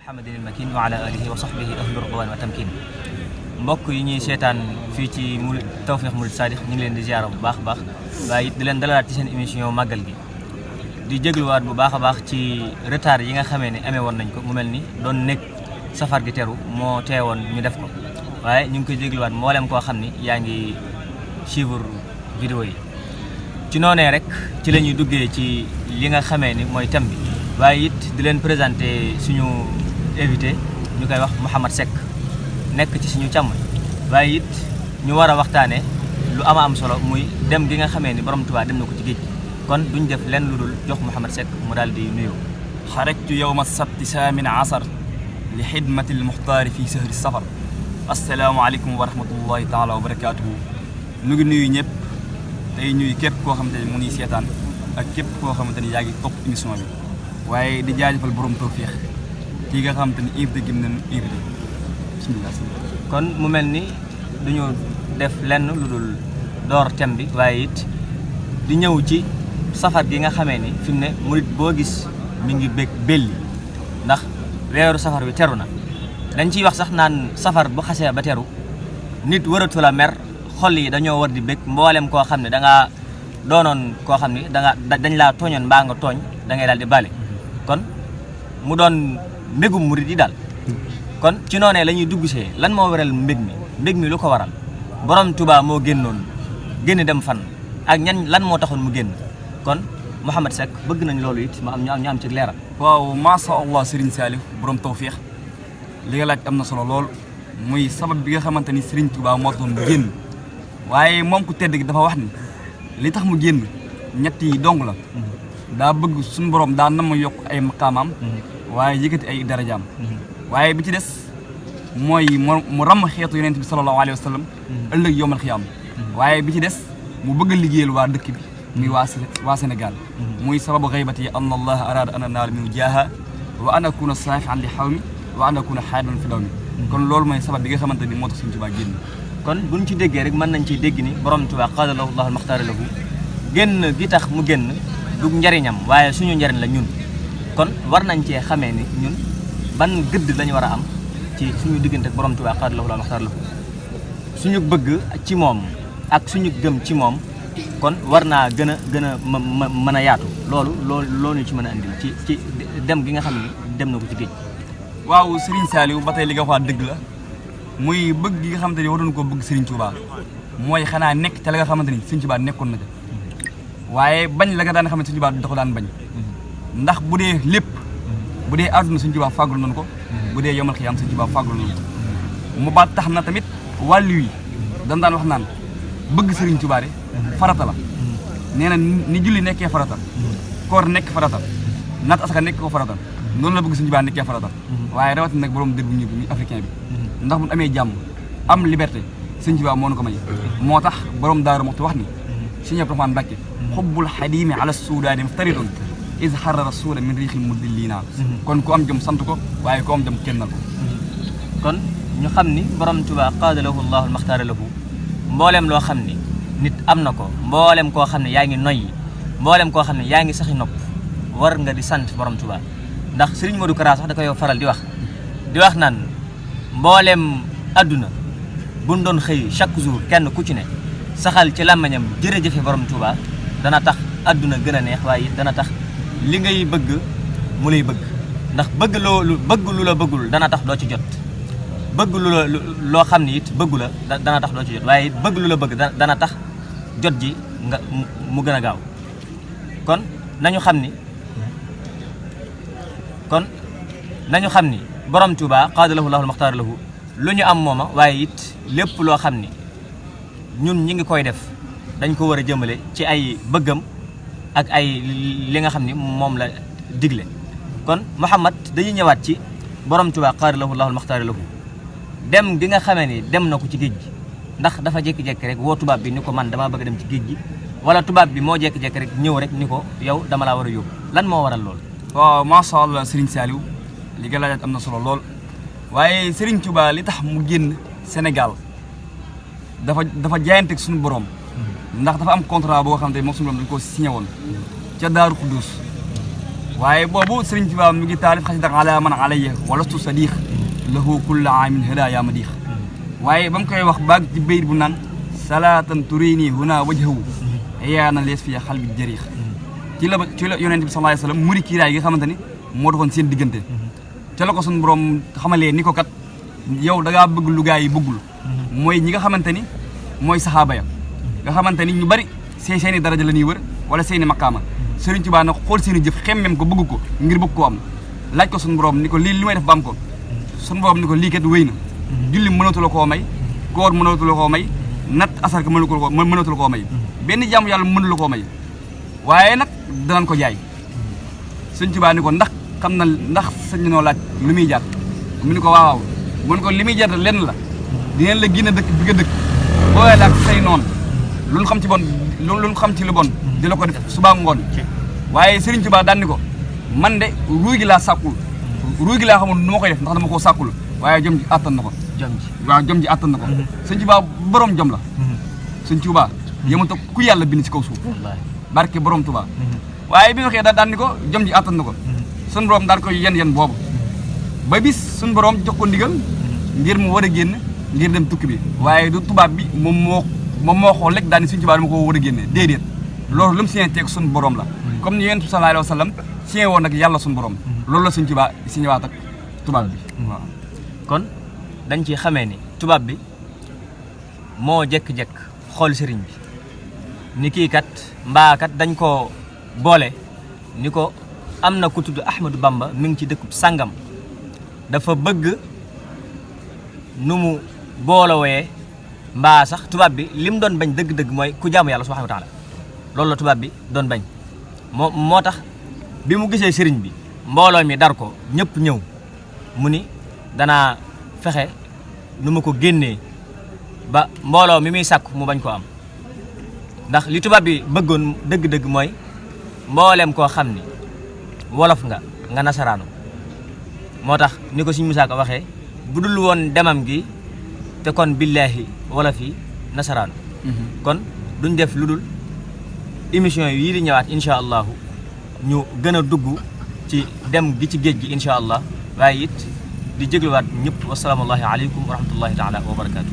Muhammadin al-Makin wa ala alihi wa sahbihi ahlu ridwan wa tamkin. Mbokk yi ñuy seetaan fii ci Tawfekh Murid Sadikh ñu ngi leen di ziara bu baax a baax waaye it di leen dalalaat ci seen émission màggal gi di jégluwaat bu baax a baax ci retard yi nga xamee ne amee woon nañ ko mu mel ni doon nekk safar gi teru moo teewoon ñu def ko waaye ñu ngi koy jégluwaat mboolem koo xam ni yaa ngi suivre vidéo yi ci noonee rek ci la ñuy duggee ci li nga xamee ni mooy thème bi waaye it di leen présenter suñu invité ñu koy wax Mouhamed Seck nekk ci suñu càmm waaye it ñu war a waxtaane lu am solo muy dem gi nga xamee ni borom Tuubaa dem na ko ci géej kon duñ def lenn lu dul jox Mouhamed Seck mu daal di nuyoo. xarajtu yowma sabti saamin asar li xidmati lmuxtaari fi sahri safar. asalaamaaleykum wa rahmatullahi taala wa barakaatuhu. nu ngi nuyu ñëpp tey ñuy képp koo xamante ni mu ngi seetaan ak képp koo xamante ni yaa ngi topp émission bi waaye di jaajëfal borom Tawfekh kii nga xamante ni invité gi mu ne invité bismillah. kon mu mel ni duñu def lenn lu dul door thème bi waaye it di ñëw ci safar gi nga xamee ni fi mu ne murit boo gis mi ngi bég belli ndax weeru safar bi teru na dañ ciy wax sax naan safar bu xasee ba teru nit waratu la mer xol yi dañoo war di bég mboolem koo xam ne da ngaa doonoon koo xam ne dañ laa tooñoon mbaa nga tooñ da ngay daal di bale kon mu doon mbégum murit yi daal kon ci noonee la ñuy dugg see lan moo waral mbég mi lu ko waral borom Tuubaa moo génn dem fan ak ñan lan moo taxoon mu génn kon Mouhamed Seck bëgg nañ loolu it ñu am ci leeral. waaw macha allah Serigne Saliou borom Tawfekh li nga laaj am na solo lool muy sabab bi nga xamante ni Serigne Touba moo doon génn waaye moom ku tedd gi dafa wax ni li tax mu génn ñett yi dong la. daa bëgg suñu borom daa na ma yokk ay maqaamaam. waaye yëkkati ay darajaam. waaye bi ci des mooy mu ràmm xeetu yonent bi sallallahu alayhi wa sallam. ëllëg yowmal xiyaam. waaye bi ci des mu bëgg a liggéeyal waa dëkk bi. muy waa Sénégal. muy sababu xaybati an allah arada an anaal min jaaha wa an akuna saafian li xawmi wa an akuna xaadiman fi dawmi. kon loolu mooy sabab bi nga xamante ni moo tax Sëriñ Tuubaa génn. kon buñ ci déggee rek mën nañ ciy dégg ni borom Tuubaa qaada lahu llaahu al-maxtaara lahu génn gi tax mu génn du njariñam waaye suñu njariñ la ñun kon war nañ cee xamee ni ñun ban gëdd lañu war a am ci suñu diggante ak borom Tuubaa qaada lahu llaahu al-maxtaara lahu suñu bëgg ci moom ak suñu gëm ci moom kon war naa gën a mën a yaatu loolu ñu ci mën a andil ci dem gi nga xam ne dem na ko ci géej. waaw Serigne Saliou ba tey li nga wax dëgg la muy bëgg gi nga xamante ni waroon ko bëgg Serigne Touba mooy xanaa nekk ca la nga xamante ni Serigne Touba nekkoon na ca waaye bañ la nga daan xamante Serigne Touba da ko daan bañ ndax bu dee lépp bu dee àdduna Serigne Touba fàggul nañu ko bu dee yomal xiyaam Serigne Touba fàggul nañu ko mu ba tax na tamit wàllu yi dañ daan wax naan bëgg Serigne Touba de farata la nee na ni julli nekkee farata koor nekk farata natt asaka nekk ko farata noonu la bëgg Serigne Touba nekkee farata waaye rawatina nag borom dër bu ñëw bi muy africain bi ndax bu amee jàmm am liberté Serigne Touba moo nu ko may moo tax borom Daaru Muxti wax ni Serigne Abdou Rahmane Mbacké xubbul xadimi ala suudaani muftaridun is xarra rasuula min riixil mudillina kon ku am jëm sant ko waaye ku am jëm kennal ko kon ñu xam ni borom Tuubaa qaada lahu llaahu al-maxtaara lahu mboolem loo xam ni nit am na ko mboolem koo xam ne yaa ngi noyyi mboolem koo xam ne yaa ngi saxi nopp war nga di sant borom Tuubaa ndax Serigne Modou Kara sax da koy faral di wax naan mboolem adduna buñ doon xëy chaque jour kenn ku ci ne saxal ci làmmañam jërëjëfe borom Tuubaa dana tax adduna gën a neex waaye dana tax li ngay bëgg mu lay bëgg ndax bëgg lu la bëggul dana tax doo ci jot bëgg loo xam ni it bëggu la dana tax doo ci jot waaye bëgg lu la bëgg dana tax jot ji nga mu gën a gaaw kon nañu xam ni borom Tuubaa qaada lahu llaahu al-maxtaara lahu lu ñu am mooma waaye it lépp loo xam ni ñun ñi ngi koy def dañ ko war a jëmale ci ay bëggam ak ay li nga xam ni moom la digle kon Mouhamed dañuy ñëwaat ci borom Tuubaa qaada lahu llaahu al-maxtaara lahu dem gi nga xamee ni dem na ko ci géej gi ndax dafa jékki-jékki rek woo tubaab bi ni ko man damaa bëgg dem ci géej gi wala tubaab bi moo jékki-jékki rek ñëw rek ni ko yow dama laa war a yóbbu lan moo waral lool. waaw macha allah Serigne Saliou li nga laajat am na solo lool waaye Serigne Touba li tax mu génn Sénégal dafa jaayanteeg suñu borom ndax dafa am contrat boo xam ne moom suñu borom dañu ko signé woon ca Daaru Xuddus waaye boobu Sëriñ Tuubaa mi ngi taalif xasida ala man alayya walastu sadiq lahu kulla aamin hada yaa ma diix waaye ba mu koy wax baag ci bayit bu naan salaatan turini huna wajhahu yaa na lees fiya xal bi jëriix ci la yonent bi sallallahu alayhi wa sallam muri kiiraay gi nga xamante ni moo doxoon seen diggante ca la ko suñu borom xamalee ni ko kat yow da ngaa bëgg lu gaa yi bëggul mooy ñi nga xamante ni mooy saxaaba ya nga xamante ni ñu bari seeni daraja la ñuy wër wala seeni maqaama Sëriñ Tuubaa nag xool seeni jëf xemmem ko bëgg ko ngir bëgg koo am laaj ko suñu borom ni ko lii li may def ba am ko suñu borom ni ko lii kat wéy na julli mënatu la koo may koor mënatu la koo may nat asar ka mënatu la koo may benn jaamu yàlla mënu la koo may waaye nag danañ ko jaay Sëriñ Tuubaa ni ko ndax xam na ndax sañ noo laaj lu muy jar mu ni ko waaw mu ni ko li muy jar lenn la dinañ la génn dëkk bi nga dëkk booyee la ak say noonu lu ñu xam ci bon lu ñu xam ci lu bon di la ko def suba ngoon waaye Sëriñ Tuubaa daan ni ko man de ruuy gi laa sàkkul ruuy gi laa xamul nu ma koy def ndax dama koo sàkkul waaye jom ji àttan na ko waaw jom ji àttan na ko Sëriñ Tuubaa borom jom la Sëriñ Tuubaa yemut ak ku yàlla bind ci kaw suuf barke borom Tuubaa waaye bi nga waxee daan ni ko jom ji àttan na ko suñu borom daan koy yen boobu ba bis suñu borom jox ko ndigal ngir mu war a génn ngir dem tukki bi waaye du tubaab bi moom moo xool rek daal ni Sëriñ Tuubaa dama ko war a génne déedéet loolu lu mu signé teeg suñu borom la comme ni Yonent bi sallallahu alayhi wa sallam signé woon nag yàlla suñu borom loolu la Sëriñ Tuubaa signé waat ak tubaab bi waaw. kon dañ ci xamee ni tubaab bi moo jekk-jekk xool sëriñ bi ni kii kat mbaa kat dañ koo boole ni ko am na ku tudd Ahmadou Bamba mi ngi ci dëkkub sàngam dafa bëgg nu mu boolowee mbaa sax tubaab bi li mu doon bañ dëgg-dëgg mooy ku jaamu yàlla subhanahu wa taala loolu la tubaab bi doon bañ moo tax bi mu gisee sëriñ bi mbooloo mi dar ko ñëpp ñëw mu ni danaa fexe nu ma ko génnee ba mbooloo mi muy sàkku mu bañ koo am ndax li tubaab bi bëggoon dëgg-dëgg mooy mbooleem koo xam ni wolof nga nasaraanu moo tax ni ko Sëriñ Musaa Ka waxee bu dul woon demam gi te kon billaahi wolof yi nasaraanu kon duñ def lu dul émission yi di ñëwaat incha allahu ñu gën a dugg ci dem gi ci géej gi incha allah waaye it di jégluwaat ñëpp wasalaamullahi aleykum wa rahmatullahi taala wa barakaatu